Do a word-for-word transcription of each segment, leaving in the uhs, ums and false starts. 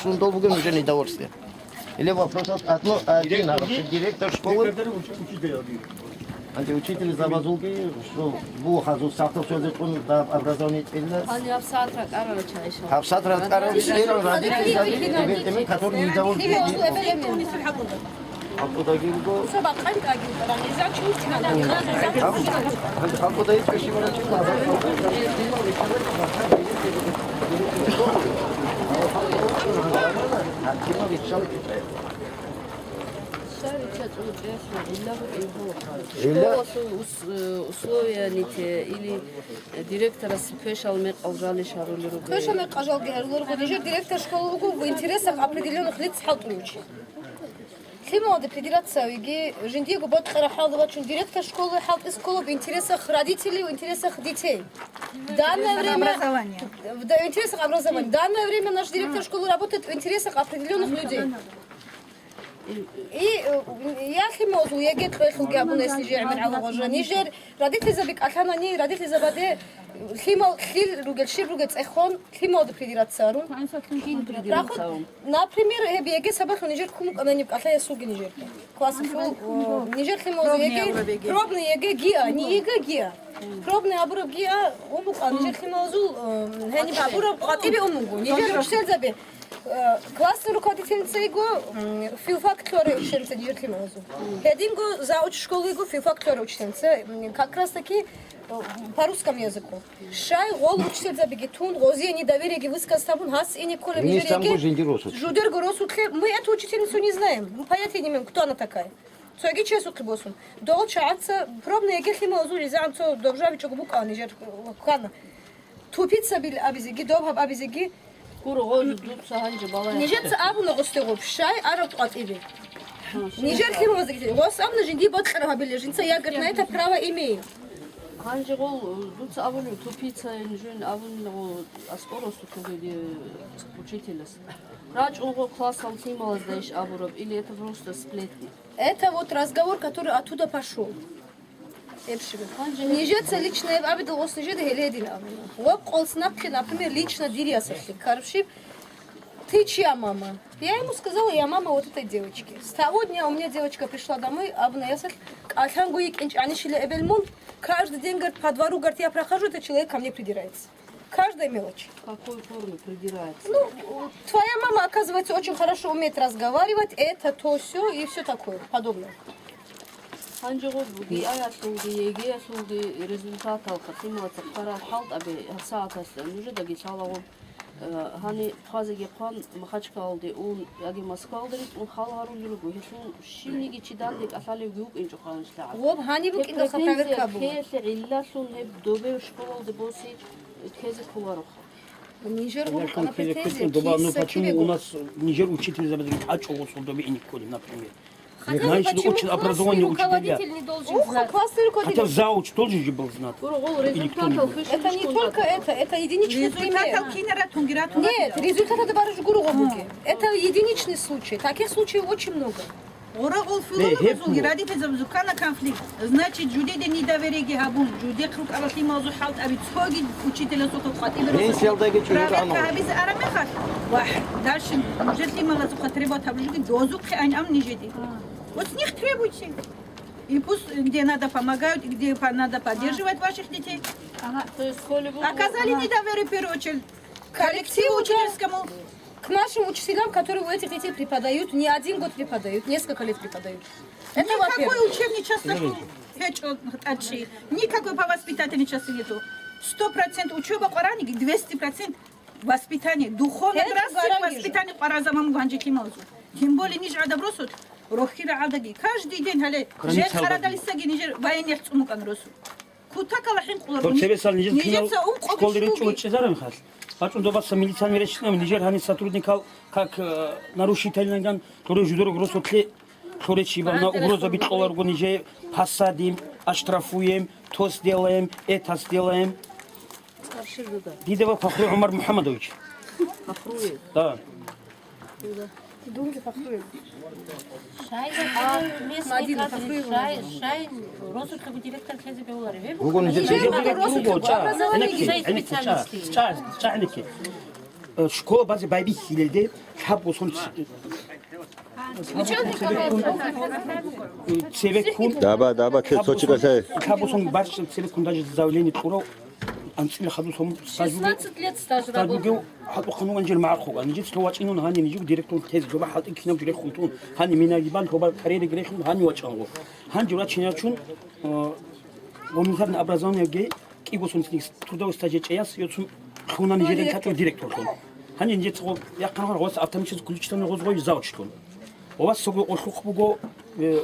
Сундул бугин уже недовольствие. Или вопрос от одно, один, а вообще директор школы? Анти учитель за базулги, что бу хазу сахтал сёзе кун да образование тилла. Али абсатра карара чайша. Абсатра карара чайша, родители за родителями, которые недовольны. Школалъул ус-, э, условия не те или, э, директорас квешал мекъал жалищ гьарулел ругел? Квешал мекъал жалги гьарулел руго. Нижер директор школы вуго в интересах определённых лиц хӀалтӀулев чи. Лъималазде придираться гьавиги, жиндиего бокьараб хӀалда вачун директор школы хӀалтӀизе ккола в интересах родителей, в интересах детей. В данное время, в да-, в интересах образования. В данное время наш директор школы работает в интересах определённых людей. И, э, я лъималазул ЕГЭ кьвехилги абуна, если же гӀемер гӀалгъажа. Нижер родительзаби кӀалъанани, родительзабаде лъимал лъил ругел, щиб ругел цӀехон, лъималазде придираться гьарун. Кин придираться гьарун? Например, гьеб ЕГЭ сабаблъун нижер ккун букӀана ниб кӀалъай ясулги нижер. Классалъул, о, нижер лъималазул ЕГЭ, пробный ЕГЭ гиа, не ЕГЭ гиа. Пробный абураб гиа, ун букӀа, нижер лъималазул, о, гьениб абураб къватӀибе ун буго. Нижер учительзаби, э, классный руководительница йиго, м, филфак лъугьарай учительница нижер лъималазул. Гьединго завуч школы йиго филфак лъугьарай учительница, м, как раз таки, э, по русскому языку. Щай гъол учительзабиги тун, гъозие недовериеги высказать гьабун, гьас ине кколеб нижер ЕГЭ жудерго росулъе, мы эту учительницу не знаем, мы понятия не имеем, кто она такая. Цоги чиясухъе босун. Дол чагӀаца пробный ЕГЭ лъималазул гӀизагӀан цо доб жо абичӀого букӀана нижер, э, ккана. Тупицабил абизеги, доб гьаб абизеги. Гуро, гъой дуца гьанже балагье. Нижеца абуна гъосде гъоб, щай араб къватӀибе. Нижер лъималазеги. Гъос абуна жиндие бокьараб гьабилеб, жинца ягать на это право имею. Гьанже гъол, э, дуца абулеб, тупица жуйин абунила гъо аскӀор росулъ бугеб, э, учителас. РачӀун гъо классалъ лъималазда иш абураб, или это просто сплетни? Это вот разговор, который оттуда пошёл. Эб щиб. Нижеца лично эб абидал гъос нижеда гьеле дин абуна. Гъоб къолс нахъе, например, лично дир ясалъе карб щиб, ты чья мама? Я ему сказала, я мама вот этой девочки. С того дня у меня девочка пришла домой, абуна ясалъ, кӀалъанго йикӀинчӀ гьанищила эбел мун, каждый день, говорит, по двору, говорит, я прохожу, этот человек ко мне придирается. Каждая мелочь. В какой форме придирается? Ну, твоя мама, оказывается, очень хорошо умеет разговаривать, это, то, все и все такое подобное. Гьанже гъоб ГИА-ялъулги, ЕГЭ-ялъулги результатал хъатималаца хъварал хӀалтӀаби гьабсагӀаталъ нужедаги лъалаго, э, гьани хъвазеги хъван, Махачкалалде ун яги Москвалда ритӀун хал гьарулел руго, гьелъул щивниги чи данде кӀалъалевги вукӀинчӀо хъанжлъагӀат. Гъоб гьаниб букӀиндалха проверка буго. Гьеб претензия ккеялъе гӀиллалъун гьеб добе школалде боси ккезе кколароха. Нижер гъуркъана претензия, доба, ну, киса почему у кивего? Нас нижер учитель забезрит ачӀо гъосул добе иникколин, например. Хотя бы знаешь, почему очень классный образование учителя. Руководитель не должен знать? Хотя бы завуч должен же был знать. Гуру, гуру, или кто-нибудь. Результатал хвешин. Это не только это, это единичный пример. Результатал кинара тунгира тунгира. Нет, результат это барыш гуру гобуги. Это единичный случай. Таких случаев очень много. Гъурагъул филологазул гьеб радитезаб зукана конфликт. Значит, жудеде недовериеги гьабун, жудехъ рукӀарал лъималазул хӀалтӀаби цоги учителасухъе къватӀибе росулъ проверка гьабизе араб мехалъ, вагь, дальше нужер лъималазухъа требовать гьабуржуги дозухъе ан ам нижеде. Вот с них требуйте. И пусть где надо помогают, и где по-, надо поддерживать ваших детей. Ага. То есть, коли вы... Оказали недоверие в первую очередь. Коллективу учительскому. К нашим учителям, которые у этих детей преподают, не один год преподают, несколько лет преподают. Это во-первых. Никакой учебный час такой гьечӀо тӀадчӀи. Никакой по воспитательной части нету. Сто процент учёба къвараниги, двести процент воспитание. Духовно-нравственное воспитание къвараз заман гванжи лъималазул. Тем более ниж гӀадаб росулъ, рохьира гӀадаги. Каждый день гьале жер къарадалисаги нижер военных цӀумукӀан росу. Кутакала хӀинкъулар. Цебесал нижер кинал школе ричӀчӀулев чӀезаран хал. БачӀун добаса милиционер рещтӀинав нижер гьаниб сотрудникал как, э, нарушительныйган, лъуре жудерго росулъе лъуре чибана угроза бикьуларго нижее: посадим, оштрафуем, то сделаем, это сделаем. Дидева Фахруй ГӀумар МухӀаммадович. Фахруй. Да. Дунги Фахруй. Шай, а, местный Мадина кадры, Фахруй шай, Мадина. Шай, росулъа директор ккезе бегьулари. Вугун нижер директор вуго, ча. Образование. Гьаники, гьаники, ча, ча, гьаники. Э, школа базе байбихьилелде лъабго сон ц-, цебеккун, Даба, даба, кецо чи кӀалъай. Лъабго сон барщ цебеккун даже заявление кьурав анцӀила хадур сон стаж бугев, шестнадцать лет стаж стаж бугев работы. ХӀатӀухъан ванжер магӀархъуга. Нижец лъо вачӀинун гьани нижего директорлъун тезе жоба хӀалтӀи кинаб журехун тун. Гьани минагибан лъоба карьераги рехун гьани вачӀанго. Гьанже вачиначун, э, гуманитарное образованиеги кӀиго сон цӀикӀ трудовой стаж гьечӀеяс йоцун лъуна нижеда лъачӀо директорлъун. Гьанже нижецаго яхъан гъос автоматически включитана гъозгъой завучлъун. Ва вас сого къуллъухъ буго, э,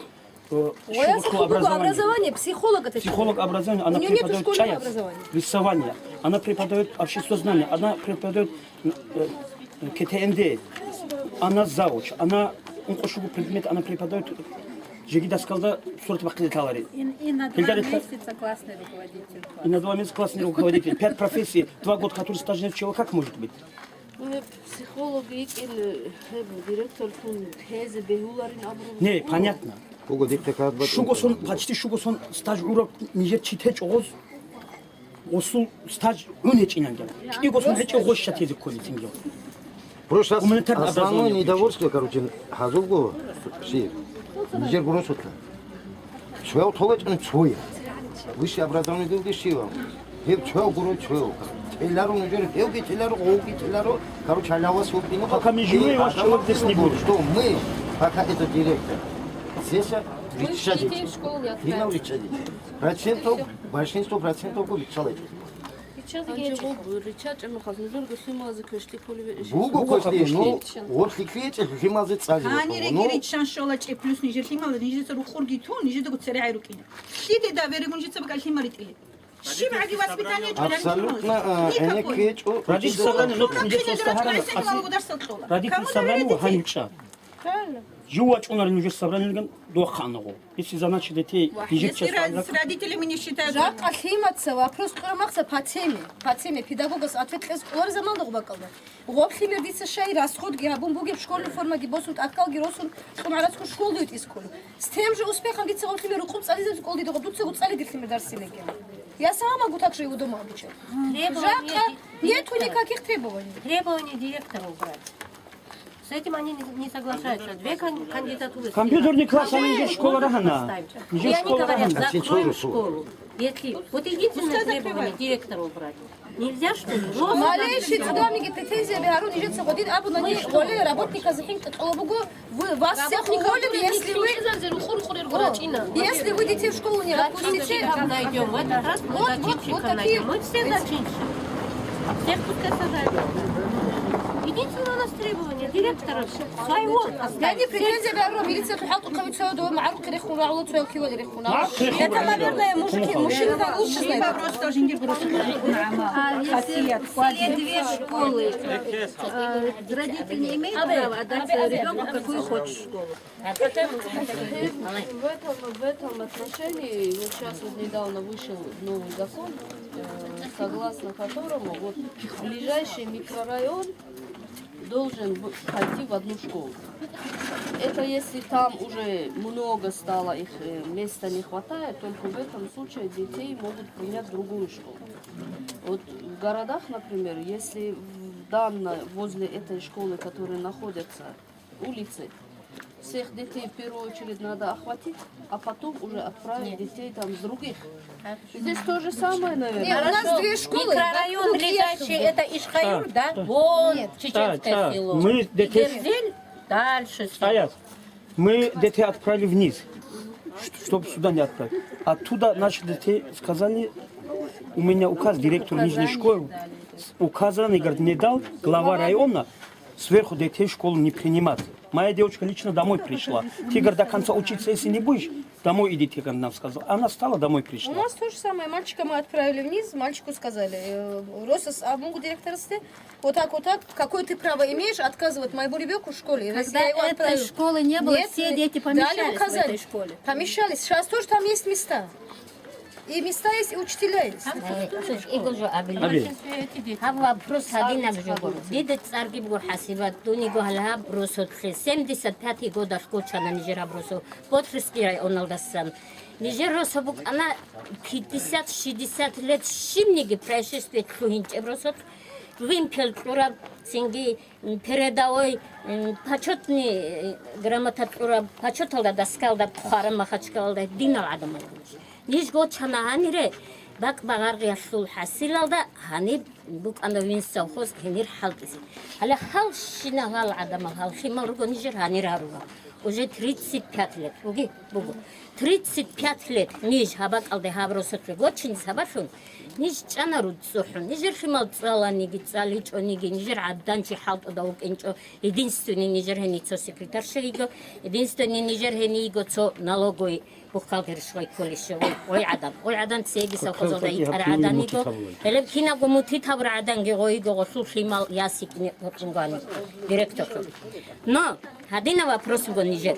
э, Ва ясухъ шугулъул буго образование. Образование, психолога тече. Психолог образование, она У неё нету преподает школьного чаяс, образования. Рисование, она преподает обществознание, она преподает, э, э, К Т Н Д, она завуч, она ункъо-щуго предмет, она преподает, жеги доскалда сурат бахъизе лъалари. И, и на два Гьелда рехла- месяца классный руководитель класса. И на два месяца классный руководитель. Пять профессий, два года, который стаж нет человека, как может быть? Ну, гьеб психолог йикӀин, гьеб директорлъун тезе бегьуларин абураб Не, буго. Понятно. Буго, дихъе кад бачӀун Шуго сон, ккола. Почти шуго сон стаж гӀураб нижер чи течӀо гъоз, гъосул стаж гӀун гьечӀинан гел. КӀиго сон гьечӀо гъоз щатизе кколицин гел. Просто ас-, Гуманитарное основное образование недовольство, короче, гьазулго ши. Нижер гуросулъа. Цояв толечӀун цоя. Высшее образование дилги щивав. Гьев цояв гуро цояв. Теларо нужер, гьевги теларо, гъовги теларо. Короче, аля вас вот Пока мы живы, ваш человек здесь не будет. Что мы, пока это директор. Здесь Мы детей в школу не отправим. Гьинав риччади. Процентов, большинство процентов риччалай. Гьанже гъоб риччачӀеб мехалъ нужерго лъималазе квешлъи кколеб иш? Буго квешлъи, ну, гъоб лъикӀлъи гьечӀеб лъималазе цӀализе. Гьанирги риччан щола чӀеплъус нижер лъималаз, нижеца рукъурги тун, нижедаго церегӀай рукӀине. Лъиде да верегун жица бакӀа лъимал ритӀилеб? ЩибгӀаги воспитание чӀолан лъималаз? Абсолютно, а, гӀенеккечӀо. Родительсабрание, ну, нижер просто гьарана, аси. Родительсабрание ва гьанчӀа. Правильно. Жив вачӀунарин нужер собраниелган дуахъанагъо. Если за наших детей Ва, нижер если час ра-, с родителями не считают, Жакъа лъимаца вопрос кьурамахса по теме. По теме педагогас ответ кьез кӀолар заман дагъ бакӀалда. Гъоб лъимер дица щай расходги гьабун бугеб, школьный формаги босун, тӀаккалги росун, кьун гӀарацго школдио тӀискӀолу. С тем же успехом дица гъоб лъимер рукъуб цӀализаб кӀолдидагъо дуцаго цӀалидер лъимер дарсилеген. Я сама могу так же его дома обучать. Требования Жакъа ди-, нету директора. Никаких требований. Требования директора убрать. С этим они не, не соглашаются. Две кан-, кандидатуры Компьютерный класс, они же школа рагьана. И они говорят, закроем школу. Если вот единственное требование директора убрать. Нельзя, что ли? Малейший цудамиги претензия бигьарун нижеца гъодин абу нани гъоле работниказа хӀинкъи кьола буго, вы, вас всех уволят, если вы, О, если вы детей в школу не отпустите. Зачинщиков найдём. В этот раз мы Вот, вот, вот зачинщиков такие найдём. Мы всех зачинщиков. Всех пускай сажают. Единственное у нас требование директора своего оставить. Яни претензия бигьарун милиция хӀалтӀухъа вицаро дова магӀарухъе рехун рагӀула цоял кивали рехун. Это, наверное, мужики, мужчины там лучше знают. Просто жиндир просто А если в селе две школы, э, родитель не имеет права отдать ребёнка в какую хочешь школу? В этом, в этом отношении, вот сейчас вот недавно вышел новый закон, э, согласно которому вот ближайший микрорайон должен бу-, пойти в одну школу. Это если там уже много стало, их, э, места не хватает, только в этом случае детей могут принять в другую школу. Вот в городах, например, если в данной, возле этой школы, которые находятся улицы, всех детей в первую очередь надо охватить, а потом уже отправить детей там с других. Здесь то же самое, наверное. Нет, у нас две школы. Микрорайон ближайший, это Ишхаюр, да? Вон чеченское село. Мы детей Герзель дальше. Стоят. Мы детей отправили вниз, чтобы сюда не отправить. Оттуда наших детей сказали, у меня указ, директор нижней школы, указанный, говорит, мне дал глава района, сверху детей в школу не принимать. Моя девочка лично домой пришла. Ты, говорит, до конца учиться, если не будешь, домой иди, ты, говорит, нам сказал. Она встала, домой пришла. У нас то же самое. Мальчика мы отправили вниз, мальчику сказали, э, Росас, а могу директорстве? Вот так, вот так. Какое ты право имеешь отказывать моему ребёнку в школе, если я его отправила? Когда этой школы не было, все дети помещались в этой школе. Нет, дали указания. Помещались. Сейчас тоже там есть места. И места есть, и учителя есть. Игу жо абилеб. Гьаб вопрос гьадинаб жо гуро. Дида цӀарги буго ХӀасибат, дуниго гьалаб росулъе. Семьдесят пятый годалъ гочана нижер гьаб росу. Ботлихский районалдасан. Нижер росу букӀана пятьдесят-шестьдесят лет, щибниги происшествие лъугьинчӀеб росулъ. Вимпел кьураб, цинги, м, передовой, м, почётный, э, грамота кьураб, почёталда доскалда хъвараб Махачкалалда динал гӀадамал. Ниж гочана гьанире, бакъ-багъаргъиялъул хӀасилалда гьаниб букӀана вин совхоз гьенир хӀалтӀизе. Гьале гьалщинал гьал гӀадамал, гьал лъимал руго нижер гьанир гьарула. Уже тридцать пять лет буги, буго. Тридцать пять лет ниж гьаб бакӀалде гьаб росулъе гочине сабаблъун, ниж чӀана руцӀцӀухӀун. Нижер лъимал цӀаланиги, цӀаличӀониги, нижер гӀадан чи хӀалтӀуда вукӀинчӀо. Единственный нижер гьенив цо секретарша йиго, единственный нижер гьенив йиго цо налоговый бухгалтерш гъой кколища, гъой, гъой гӀадан. Гъой гӀадан цеги совхозалда йикӀара гӀадан йиго. Гьелеб кинабго мутит гьабура гӀаданги гъой йиго, гъолъул лъимал ясикӀни гъоркьун гвани директорлъун. Но гьадинаб вопрос буго нижер.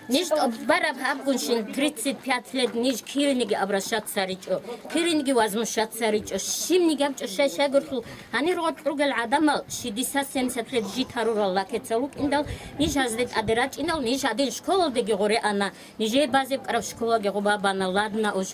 Ниж тӀубараб гьабгунщин тридцать пять лет ниж кириниги обращаться гьаричӀо, кириниги возмущаться гьаричӀо, щибниги гьабчӀо щай-щайгурелъул. Гьанир гъоркь ругел гӀадамал шестьдесят-семьдесят лет жить гьарурал лакеца вукӀиндал, ниж гьазде тӀаде рачӀинал, ниж гьадин школалдеги гъоре ана, нижее базе букӀараб школаги гъуба бана, ладна уж.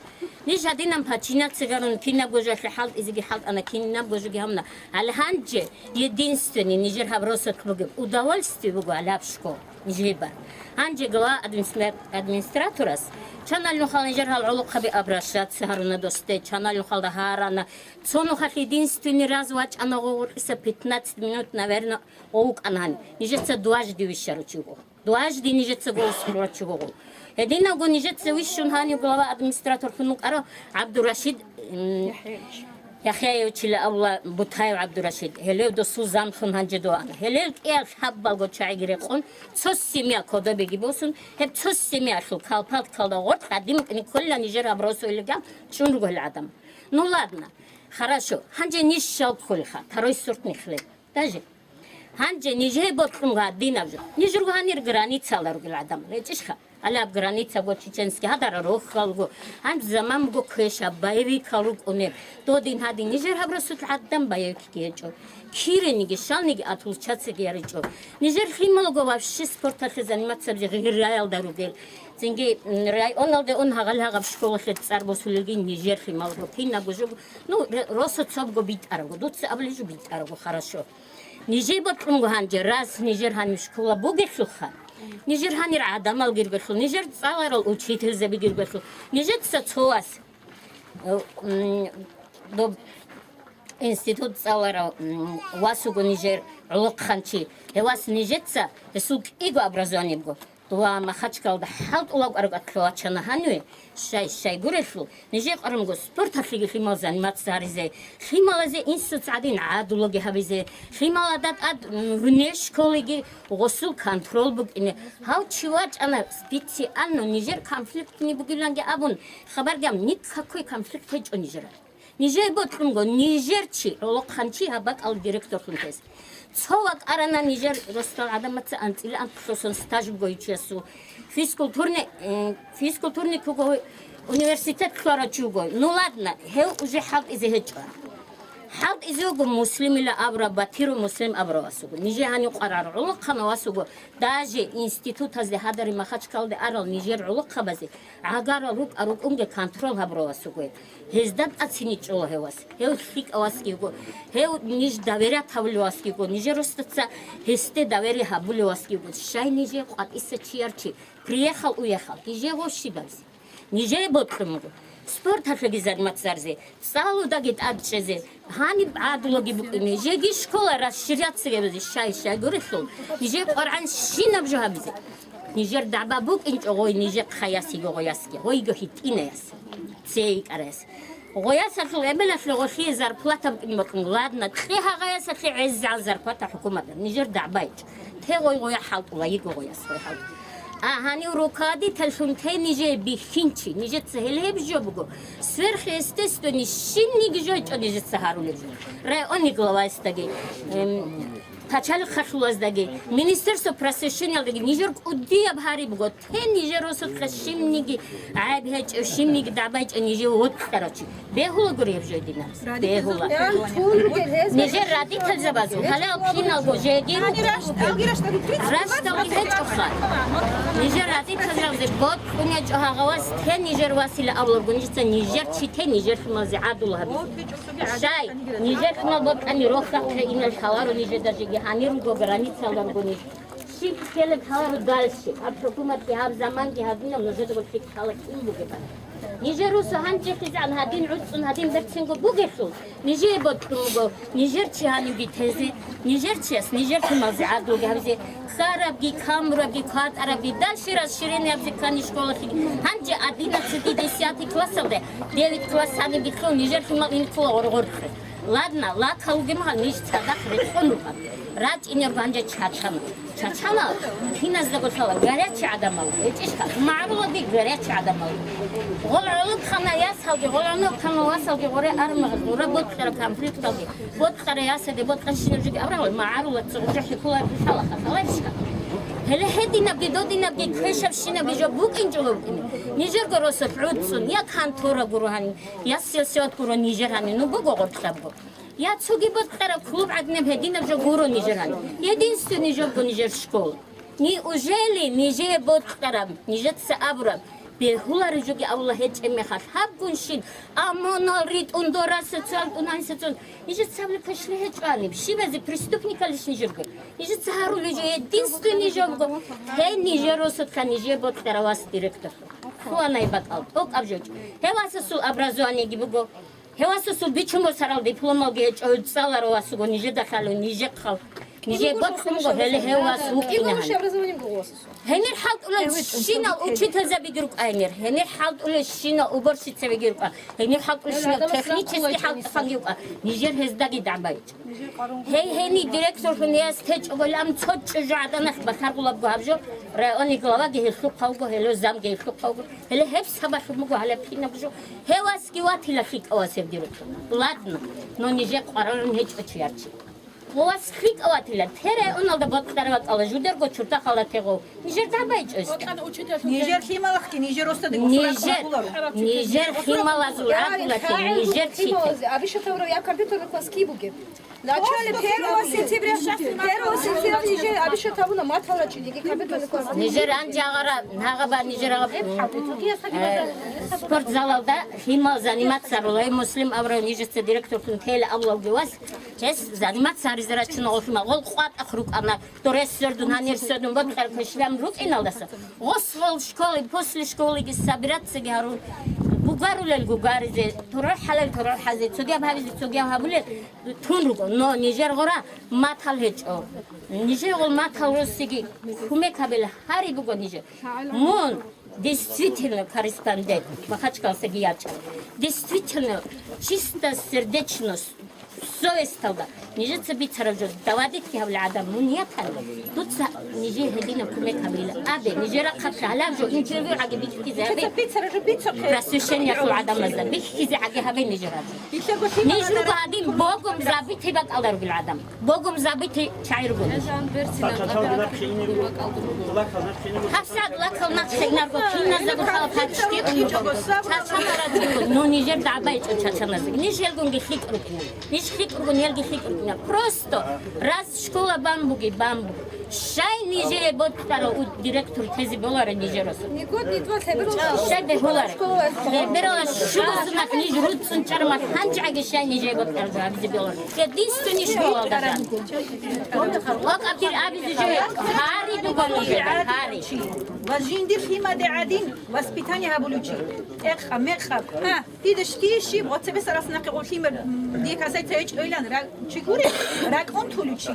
Ниж гьадинан починаться гьарун, кинабго жоялъе хӀалтӀизеги хӀалтӀана, кинабго жоги гьабуна. Гьале гьанже единственный нижер гьаб росулъ бугеб удовольствие буго гьалаб школ. Нижер бар. Гьанже глава администра-, администраторас чанал нухал нижер гьал гӀолохъаби обращаться гьаруна досде, чанал нухалда гьарана. Цо нухалъ единственный раз вачӀана гъо гъоркьиса пятнадцать минут, наверное, гъо вукӀана гьаниб. Нижеца дважды вищарав чи вуго. Дважды нижеца голос кьурав чи вуго. Гьединавго нижеца вищун гьанив глава администраторлъун вукӀарав ГӀабдурашид, м, ЯхӀяевичила абула Бутаев ГӀабдурашид, гьелев досул замлъун гьанже дова ана. Гьелел кӀияб лъабалго чагӀиги рекъон, цо семья кодобеги босун, гьеб цо семьялъул калпалкалда гъоркь гӀадин букӀине кколила нижер гьаб росулилан чӀун руго гьел гӀадамал. Ну ладно, хорошо, гьанже ниж щал кколеха, второй сорт нихле. Даже гьанже нижее бокьун гьадинаб жо. Ниж руго гьанир границала ругел гӀадамал, гьечӀищха? Гьалаб границаго чеченский гьадара рохьал руго. Гьанже заман буго квешаб, боевикал рукӀунеб. Додин гьадин нижер гьаб росулъ гӀадан боевикги гьечӀо. Кириниги, щалниги отлучаться гьаричӀо. Нижер лъималго вообще спорталъе заниматься гъираялда ругел. Цинги, м, районалде ун гьагъал-гьагъаб школалъе цӀар босулелги нижер лъималго. Кинабго жо, ну, р-, росо цобго битӀарабго, дуца абулеб жо битӀарабго, хорошо. Нижее бокьун буго гьанже, раз нижер гьаниб школа бугелъулха, нижер гьанир гӀадамал гиргалъул, нижер цӀаларал учительзаби гиргалъул, нижеца цо вас, э, м, доб институт цӀаларав, м, вас вуго нижер гӀолохъанчи, гьев вас нижеца гьесул кӀиго образование буго. Дова Махачкалда хӀалтӀулаб аргъатлъа вачана гьаниве, щай-щайгурелъул, нижер къарамго спорталъеги лъимал заниматься гьаризе, лъималазе инсуц гӀадин гӀадулаги гьабизе, лъималада тӀад, м, вне школиги гъосул контрол букӀине. Гьав чи вачӀана специально нижер конфликтни бугиланги абун, хабар гьаб, никакой конфликт гьечӀо нижерал. Нижее бокьун буго, нижер чи, гӀолохъанчи гьаб бакӀал директорлъун тез. Цо вакӀарана нижер росдал гӀадамаца анцӀила анкьлъусан стаж буго гьев чиясул. Физкультурный, э, физкультурный куго университет ккарав чи вуго. Ну ладно, гьев уже хӀалтӀизе гьечӀо. ХӀалтӀизе вуго Муслимила абурав, Батиров Муслим абурав вас вуго. Нижее гьанив къарар гӀолохъанав вас вуго. Даже институтазде гьадари Махачкалде арал нижер гӀолохъабазе гӀагарал рукӀа рукӀунги контрол гьабурав вас вуго. Гьезда тӀациничӀола гьев вас. Гьев лъикӀав васги вуго. Гьев ниж доверять гьабулев васги вуго. Нижер росдаца гьесде доверие гьабулев васги вуго. Щай нижее къватӀиса чияр чи? Приехал, уехал. Нижее гъощибабизе. Нижее бокьун буго. Спорталъеги заниматься гьаризе, цӀалудаги тӀадчӀезе, гьаниб гӀадулаги букӀине, жеги школа расширяться гьабизе, щай-щайгурелъул, нижер къваргӀанщинаб жо гьабизе. Нижер дагӀба букӀинчӀо гъой нижехъа яс йиго гъоясги, гъой йиго гьитӀинаяс, цей йикӀараяс. Гъоясалъул эбелалъе гъолъие зарплата букӀин бокьун, ладна, кье гьагъаясалъе гӀезегӀан зарплата хӀукуматалъ, нижер дагӀба гьечӀо. Те гъой гъоя хӀалтӀула, йиго гъояс гъой хӀалтӀула. А гьанив руководительлъун те нижее бихьинчи, нижеца гьел гьеб жо буго. Сверхъестественный щибниги жо гьечӀо нижеца гьарулеб жо. Районный главаесдаги, эм, Пачалихъалъулаздаги, Министерство просвещениялдаги нижер кӀудияб гьари буго, те нижер росулъа щибниги гӀайиб гьечӀев, щибниги дагӀбайчӀев нижее вокьарав чи. Бегьулагури гьеб жо динаб. Бегьула. Нижер радикалзабазул, гьале алпиналго жеги рашдалги гьечӀоха. Нижер радикалзабазе бокьун гьечӀо гьагъавас, те нижер васила авлабго нижеца нижер чи те нижер лъималзе гӀадул гьабизе. Щай, нижер лъимал бокьани рохьахъе инал лъаларо нижеда жеги гьанир руго границалда руго ниж. Щиб ккелеб лъаларо дальше. Гьаб хӀукуматги гьаб заманги гьадинаб нужедаго лъикӀ лъала кин бугеб. Нижер русу гьанжехъизегӀан гьадин гӀуцӀцӀун гьадин берцинго бугелъул, нижее бокьун буго, нижер чи гьанивги тезе, нижер чияс, нижер лъималзе гӀадлуги гьабизе, ккарабги, камурабги, кватӀарабги, дальше расширение гьабизе ккани школалъе. Гьанже одиннадцатый, десятый классалде, девять класс гьаниб бихьун, нижер лъимал ин ккола гъоргъорхъе. Ладна, лакал вугеб мехалъ ниж цадахъ рекъон рукӀан. РачӀинерго гьанже чачана. Чачана, киназдаго лъала, горячий гӀадамал, гьечӀищха, магӀрулаги горячий гӀадамал. Гъол гӀолохъана ясалги, гъол гӀолохъана васалги гъоре армагъ, гъура бокьара конфликталги, бокьара ясаде, бокьа щинаб жуги абрагъал, магӀарула цо гъужа хӀикула лъалаха, лъаларищха. Гьеле гьединабги, додинабги, квешабщинабги жо букӀинчӀого букӀине. Нижерго росулъ гӀуцӀцӀун, я контора гуро гьанин, я сельсовет гуро нижер гьанин, ну буго гъоркьабго. Я цоги бокьараб клуб гӀадинаб гьединаб жо гуро нижер гьаниб. Единственный жобго нижер школа. Неужели нижее бокьараб, нижеца абураб, бегьулареб жоги Аллагь гьечӀеб мехалъ гьабгунщин ОМОНал ритӀун дора социал тӀунан социал. Нижеца абулеб квешлъи гьечӀо гьаниб. Щибазе преступникалищ нижерго? Нижеца гьарулеб жо единственный жобго. Гьей нижер росулъа нижее бокьарав вас директор. Лъугьанай бакӀал, тӀокӀаб жо. Гьев васасул образованиеги буго. Гьев васасул бичун босарал дипломалги гьечӀо, цӀаларо васуго нижеда лъалев, нижехъал. Нижее бокьун буго, гьеле гьев вас вукӀина гьаниб. Гьенир хӀалтӀулел щинал учительзабиги рукӀа гьенир, гьенир хӀалтӀулел щинал уборщицабиги рукӀа, гьенир хӀалтӀулел щинал технический хӀалтӀухъанги рукӀа, нижер гьездаги дагӀбайчӀо. Гьей, гьенир директорлъун яс течӀого лам цо чӀужу гӀаданалъ батаргъулабго гьаб жо, районный главаги гьелъухъавго, гьеле замги гьелъухъавго, гьеле гьеб сабаблъун буго гьалаб кинаб жо. Гьев васги ватила лъикӀав вас гьев директор. Ладно, но нижер къваригӀун гьечӀо чияр чи. Гьев вас лъикӀав ватила, те районалда бокьараб бакӀалда жудерго чуртахъалда тегъов. Нижер дагӀбайчӀо. Нижер лъималахъги, нижер росдаги нижер, нижер лъималазул гӀадулахъе, нижер чите. Абиша тавра я компьютерный класс ки бугеб? Начале первого сентября, первого сентября нижер абиша тавуна матала чидиги компьютерный класс. Нижер анжагъара нагъаба нижер агъаб, э, спортзалалда лъимал заниматься рулай Муслим абрав нижеца директорлъун тела авлавги вас. Чес заниматься гьаризе рачун гъолъи ма, гъол къватӀахъ рукӀана, дорес свердун, гьанир свердун, бокьараб квешлъи рукӀиналдаса. Гъос гъол школы, после школыги собираться гьарун, гугарулел гугаризе, турархӀалел турархӀазе, цогияб гьабизе, цогияб гьабулел тун руго. Но нижер гъора матал гьечӀо. Нижер гъол матал росиги кумек гьабила гьари буго нижер. Мун Действительно корреспондент, Махачкаласаги ячӀа. Действительно, чисто сердечно, совесталда. Нижеца бицараб жо, доводить гьабила гӀадамал, мун ятани, дуца нижее гьединаб кумек гьабила. Абе, нижер рахъалъ гьалаб жо интервью гӀаги бихьизе абе. Просвещениялъул гӀадамазда бихьизе гӀаги гьабе нижер гьаб. Ниж руго гьадин богом забитый бакӀалда ругел гӀадамал. Богом забитый чагӀи руго ниж. Гьабсагь лакал нахъе инарго киназдаго лъала паччи унго. Чачанара руго, ну нижер дагӀбайчӀо чачаназда. Ниж гьелгунги лъикӀ рукӀина. Ниж лъикӀ ругун, гьелги лъикӀ рукӀина. Просто раз школа бан буги, бан буги. Щай нижее бокьарав у директор тезе боларе нижерасул? Щай бегьуларе? Леберала щуго сунат ниж руцӀцӀун чӀармал гьанжеги щай нижее бокьарав абизе боларе? Единственный школалда жан. Вакъа дир абизе жо гьари дуго нижер, гьари. Ва жиндир лъимаде гӀадин воспитание гьабулев чи. Экъа, мекъаб. Гьа. Дида щтийищи, гъоцебесарас нахъе гъолъимер, м, дие касается гьечӀойлан, ра-, чи гури, ракӀун тулев чи.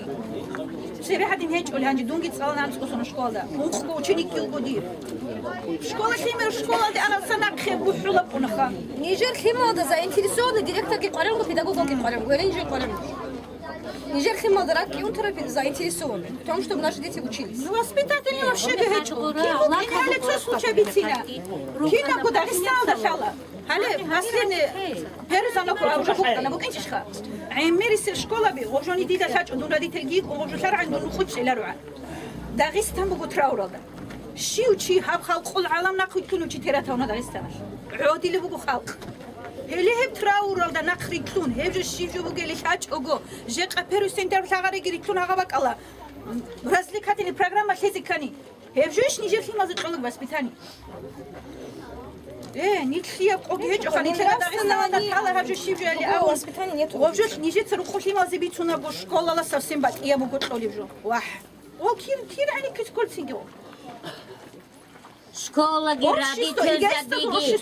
Цебе гьадин гьечӀоли гьанже дунги цӀалан анцӀго соно школалда. Ункъго ученик йилго дир. Школа лъимер школалде аралса нахъе бухӀула пунаха. Нижер лъималда заинтересованный директорги къварангу, педагогги къварангу, гьеле нижер къварангу. Нижер лъималда ракӀги унтараб заинтересованный в том, чтобы наши дети учились. Ну, воспитатель вообще гьечӀо. Кин букӀине гьале цо случай бицина. Кинабго Дагъистаналда лъала. Гьале, последний перезагьлаб гъоб жо букӀана, букӀинчӀищха? ГӀемерисел школаби, гъоб жони дида лъачӀо, дун родительги йикӀун, гъоб жо лъаргӀан дун нухъ чӀеларугӀан. Дагъистан буго трауралда. Щив чи гьаб халкъул гӀалам нахъ вилълъун чи тератавна Дагъистаналъ? ГӀодилеб буго халкъ. Гьеле гьеб трауралда нахъ рилълъун, гьеб жо щиб жо бугели лъачӀого, жекъа перу сентябрь лъагъариги рилълъун гьагъа бакӀала. Развлекательный программа лъезе ккани. Гьеб жойищ нижер лъималазе кьолеб воспитание? Э, нилъияб къоги гьечӀоха, нилъеда Дагъистаналда лъала гьаб жо щиб жояли абун. Гъоб жо нижеца рукъу лъималазе бицунабго школала совсем батӀияб буго кьолеб жо. Вагь. О, кир, кир гӀенеккиз кколцинги о. Школаги, родительзабиги,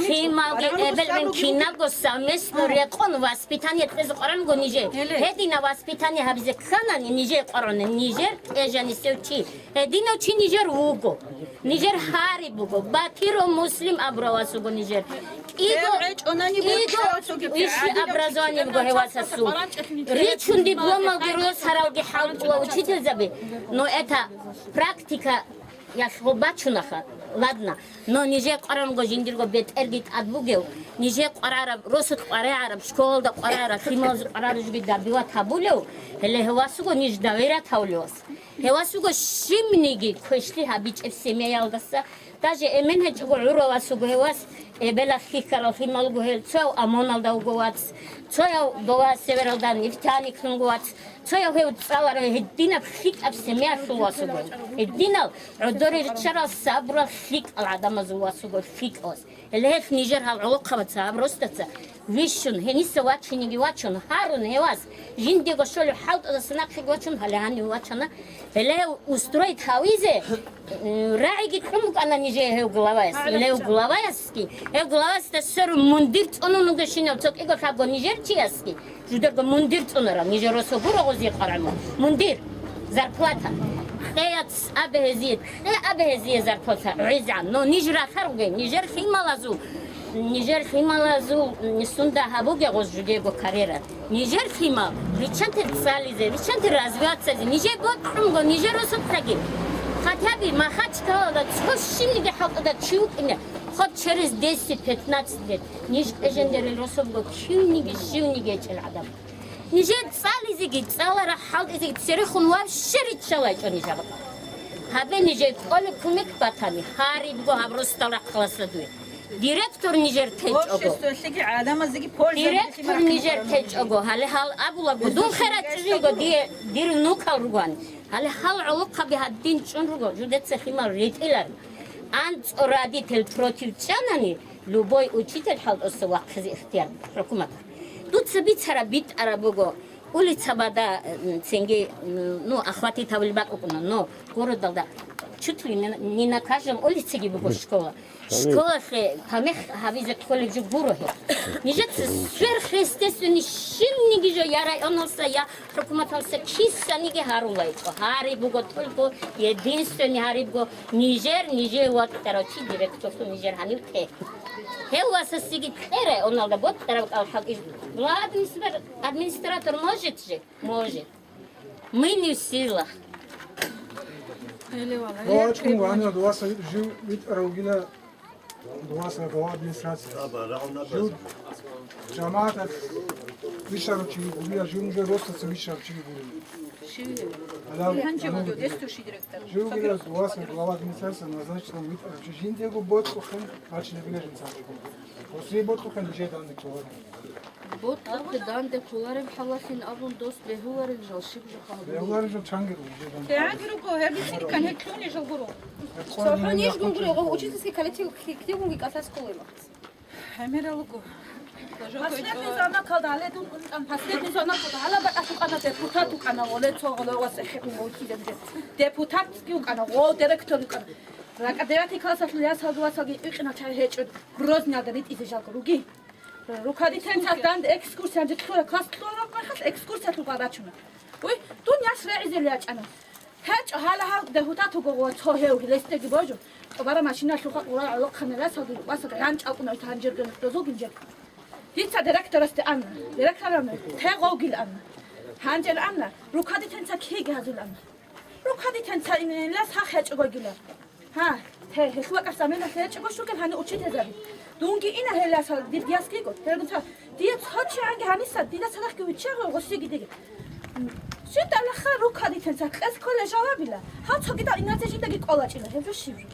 лъималги, эбел-эмен кинабго совместно рекъон воспитание кьезе къварангу нижер. Гьеле. Гьедина воспитание гьабизе кканани нижер къварани, нижер кьежанисев чи. Гьединав чи нижер вуго. Нижер гьариб буго. Батиров Муслим абурав вас вуго нижер. КӀиго, кӀиго высшее образование буго гьев васасул. Ричун дипломалги росаралги хӀалтӀула учительзаби. Но это практика ялъго бачунаха. Ладно. Но нижер къваранго жиндирго бетӀерги тӀад бугев, нижер къварараб, росулъ къваригӀараб, школалда къварараб, лъималазе къварараб жоги добивать гьабулев, гьеле гьев вас вуго ниж доверять гьавулев вас. Гьев вас вуго щибниги квешлъи гьабичӀеб семьяялдаса, даже эмен гьечӀого гӀурав вас вуго гьев вас, эбелалъ хьихьарал лъимал вуго гьел, цояв ОМОНалда вуго вац, цояв дова севералда нефтяниклъун вуго вац, цояв гьев цӀаларав гьединаб лъикӀаб семьялъул вас вуго. Гьединал гӀодоре риччарал сабурал лъикӀал гӀадамазул вас вуго, лъикӀал вас. Гьеле гьелъ нижер гьал гӀолохъабаца, гьаб росдаца вищун, гьениса вачиниги вачун, гьарун гьев вас, жиндего щолеб хӀалтӀудаса нахъеги вачун, гьале гьанив вачана. Гьеле гьев устроить гьавизе, м, рагӀиги кьун букӀана нижее гьев главаяс. Гьеле гьев главаясги, гьев главаясда сверун мундир цӀунун вугещинав цо кӀиго лъабго нижер чиясги, жудерго мундир цӀунарал, нижер росо гуро гъозе къварагӀму. Мундир, зарплата. Кьеяц абе гьезие, кье абе гьезие зарплата, гӀезегӀан. Но ниж рахъаргуге, нижер лъималазул, нижер лъималазул, м, сунда гьабуге гъоз жудего карьера. Нижер лъимал, риччанте цӀализе, риччанте развиваться, нижер бокьунго, нижер росулъаги. Хотя бы Махачкалада цо щибниги хӀалтӀуда чи вукӀине, хоть через десять, пятнадцать лет. Ниж кьежендерил рособго кивниги щивниги гьечӀел гӀадамал. Нижер цӀализеги, цӀаларал хӀалтӀизеги церехун вообще риччалайчӀо ниж абакъ. Гьабе нижер кӀолеб кумек батани, гьарибго гьаб росдал рахъаласда дуе. Директор нижер течӀого. Обществоялъеги гӀадамазеги польза. Директор нижер течӀого. Гьале гьал абулаго, дун херачӀужиго дие, дир нукал ругони. Гьале гьал гӀолохъаби гьадин чӀун руго, жудеца лъимал ретӀилан. АнцӀо родитель против чӀанани, любой учитель хӀалтӀуса вахъизе ихтияр хӀукуматалъ. Дуца бицараб битӀараб буго, улицабада, м, цинги, м, ну, охватить гьабулеб бакӀ букӀуна, но городалда чуть ли не, не на каждом улицаги буго школа. Школалъе тамихӀ гьабизе кколеб жо гуро гьеб. Нижеца сверхъестественный щибниги жо я районалса, я хӀукуматалса кисаниги гьарулайчӀо. Гьариб буго только единственный гьарибго нижер, нижер ватӀарав чи директорлъун нижер гьанив те. Гьев васасиги кье районалда бокьарав кӀал хӀалтӀи. Глава администра-, администратор может же? Может. Мы не в силах. Вачкун ванила дуаса жив витӀарав вугила. Дуаса глава администрации. Жив жамаатат вишарав чи вугила, жив уже росдаса вишарав чи вугила. Гьанже вуго, десту ши директор. Жив вугила дуаса глава администрации назначил витӀарав чи, жиндего боцӀухъен бачине вугила жинцан. Гъосие боцӀухъен нижер данде кколареб. БоцӀухъе данде кколареб хӀалалъин абун дос бегьуларел жал щиб жо хъалбули? Бегьуларел жал чанги руго нижер данде. Чанги руго, гьеб бицинкан гьеб кьуни жал гуро. Гьеб кьуни. ЦохӀо ниж гунгури, гъо учительский коллектив кигунги кӀалъас кколела. ГӀемерал руго. Последний звонокалда гьале дун кӀан, последний звонокалда гьала бакӀалъукъана, депутат вукӀана, оле цо гъоле вас эхе ун вокилеб же. Депутатги вукӀана, гъо директор вукӀана. РакӀа девятый классалъул ясалги васалги икъина чай гьечӀо, Грозныйалда ритӀизе жалго руги. Рукадитенцал данде экскурсия, гьанже кьура класс кьура рахъалъ экскурсиялъул гъа рачуна. Уй, дун яс регӀизел ячӀана. ГьечӀо, гьала гьав дегьутат вуго ва цо гьев, гьелесдеги божун, тӀубара машиналъухъа къура гӀолохъаниласалги, васалги гъанчӀ алкӀуна гьанжерган дозулгин жер. Дица директорасде анна. Директоран те гъовгил анна. Гьанжел анна, рукадитенца киги гьазул анна. Рукадитенца инилас гьах гьечӀо гойгила. Гьа, гье, гьелъул вакӀалъ заменалъ гьечӀого щугел гьанив учительзаби. Дунги ина гьеласа дир диас киго. Гьелгун ца, дие цо чиянги гьаниса, дида цадахъги виччаго гъосиги диги. Щинда алаха рукадитен ца, кьес кколе жавабила. Гьав цогидал иназе жиндаги кӀолачӀила, гьеб жо щиб жо?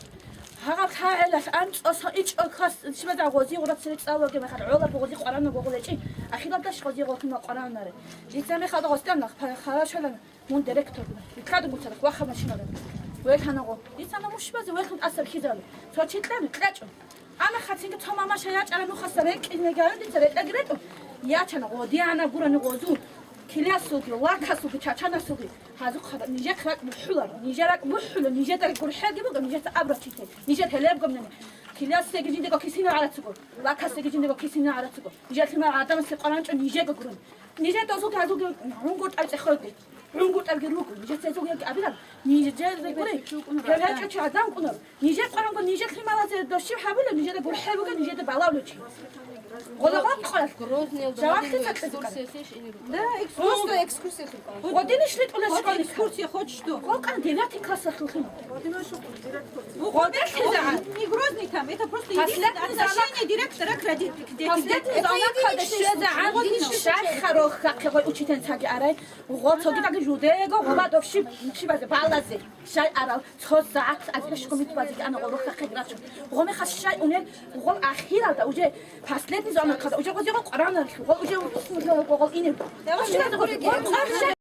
Гьагъаб лъагӀелалъ анцӀоса ичӀо кас, щибаза гъози гъура цере цӀалуге мехалъ гӀолаб гъози къваранаб гъогъулечӀи, ахиралдаш гъози гъолъуна къвараннаре. Дица мехалда гъостан нах, пара-, харашалан. Мун директор, витлъадун буцарах, вахъа машинара. Вехана гъо. Дицана мушбазе вехун тӀасаб хизали. Цо чи кьани, кьечӀо. Амма хацинги цо мамаша ячӀара нухаса рекӀине гайо дица ретӀаги ретӀун. Ячана гъо, диана гурани гъозу. Килиясулги, лакасулги, чачанасулги. Гьазухъа нижехъ ракӀ бухӀула, нижер ракӀ бухӀула, нижеда гурхӀелги буго, нижеца абрачите, нижер гьелебгомнани. Килиясеги жиндего кисина гӀарацуго, лакасеги жиндего кисина гӀарацуго. Нижер лъимал гӀадамасе къваранчӀо нижего гурун. Нижер дозулги гьазулги гӀунгутӀал цӀехолги. ГӀунгутӀалги руго, нижеца гьезул яги абилан, нижер рекӀуре, гьев гьечӀо чи гӀадан кӀунар. Нижер къваранго, нижер лъималазе дощиб гьабула, нижеда гурхӀел буго, нижеда балавлу чи. Гъола гъо къоялъ. Грозныйалда Жавахъ гьадинал тица кьезу экскурсия къан. Лъеш ин рукӀун. Да, экскурсия. Просто экскурсия. Гъодин иш литӀула Вот школе. Экскурсия хочешь что? Гъо къан девятый классалъул хина. Гъодин иш литӀула директор. Гъодин лъезагӀан. Не Грозный там, это просто Последний единственное звонок. Отношение директора к родителям. Последний звонок, когда щеза гӀан, шайха рохьахъе гъой учительницаги арай, гъо цогидаги жудего, гъоба довши, шибазе, балазе, шай арал, цо сагӀат азига шкумит базиги ана гъо рохьахъе грачун. Гъо мехалъ шай унел, гъол ахиралда, уже последний звонок, когда уже гъозего Къуран арилъу, гъол уже гъол инев. Давай, Шибазе гъо, давай, гъо давай.